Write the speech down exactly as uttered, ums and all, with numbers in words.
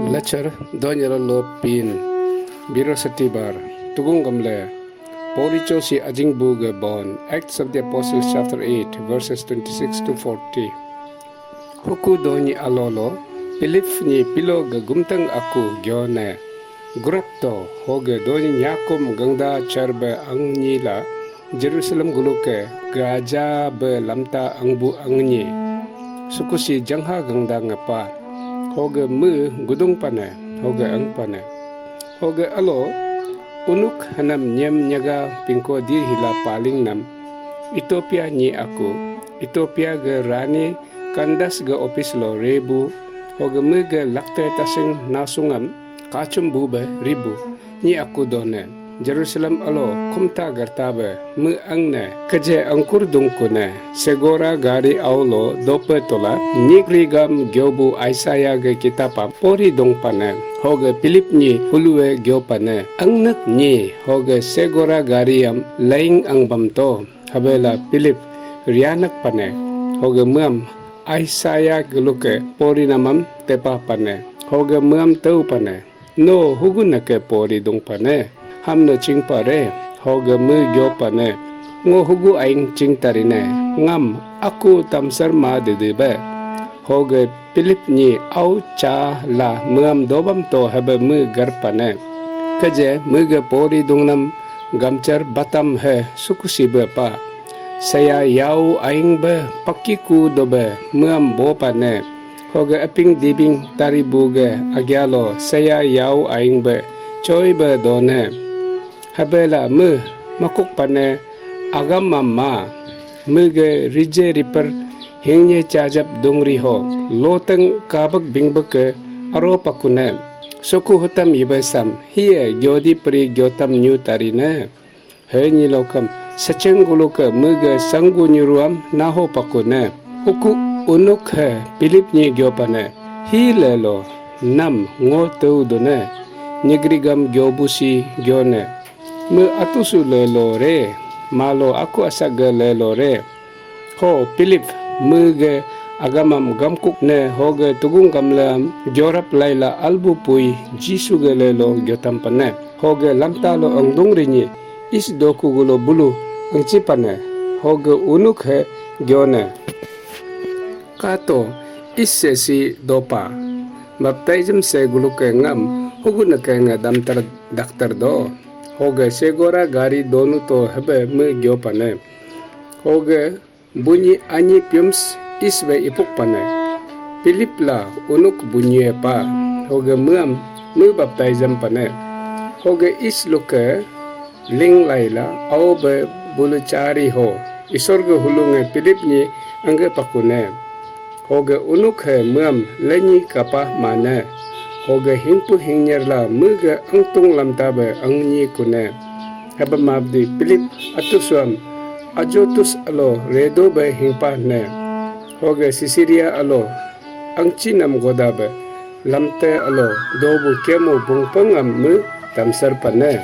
Lechar donyara lo pin. Birosatibar. Tugung gamle. Poricho si ajing bu ge bon. Acts of the Apostles chapter eight, verses twenty-six to forty. Huku donyi alolo, Philip nyi pilo ge gumtang aku gyone. Gurap to, hoge donyi nyakum gangda charbe angnyi la, Jerusalem guluke gaja be lamta angbu angnyi. Sukusi jangha gangda ngepa. Hoge me gudung pane, hoge ang pane. Hoge alo, unuk hanam nyem nyaga pingko dir hila paling nam. Ethiopia nyi aku, Ethiopia ge rani Kandas ge opis lo rebu, hoge me ge lakte tasing nasungam kachum bu be ribu. Nyi aku done, Jerusalem alo kumta gerta be me angne, keje angkur dungkune, segora gari aulo dope tola, nyikrigam gyobu Isaiah ge kitapam pori dongpane, hoge Philip nyi hulue gyopane, angnek nyi, hoge segora gariam laing angbam to, habela Philip rianak pane, hoge meam Isaiah geluke pori namam tepa pane, hoge meam teu pane. No hugun nake pori dung pane, ham no chingpa re, hoge me gyo pane, ngo hugu aing chingtarine, ngam aku tamsar ma dede be. Hoge Philip nyi au cha la meam dobam to hebe me gar pane. Keje me ge pori dungnam gamchar batam he sukusi be pa. Saya yau aing be pakiku dobe meam bo pane. Hoge aping dibing tari buge agialo saya yau aing be choi be done. Habela me makuk pane agam ma me ge rije riper hingnye chajap dungri ho loteng kabek bingbeke aro pakune. Suku hutam yibesam hiye gyodi pri gyotam nyu tarine. He nyi lokam sacheng guluke mege sanggu nyuruam naho pakune. Huku unuk he Philip nyi gyopane. Hi lelo nam ngo teu done. Nyigrigam gyobusi gyone. Me atusu lelo re. Malo aku asage lelo re. Ho Philip mege agamam gamkuk ne hoge tugung gamlam jorap laila albu pui Jisu ge lelo gyotam pane. Hoge lamta lo angdung rinyi is doku gulo bulu angchi pane. Hoge unuk he gyone. Kato is se si dopa. Baptism se guluke ngam huguneke nge damtar daktar do. Hoge segora gari donu to hebe me gyopane. Hoge bunyi anyi piums is be ipuk pane. Philip la unuk bunyi pa. Hoge meam me baptism pane. Hoge is luke ling laila au be bulu chari ho. Isor ge hulunge Philip nyi angge pakune. Hoge unuk he meam lenyi kapah mane. Hoge hingpu hingnyer la mege angtung lamta be angnyi kune. Hebe mabdi Philip atusuam Azotus alo redo be hingpah ne. Hoge Caesarea alo angchinam goda be lamte alo dobu kemo bungpengam me tamsar pane.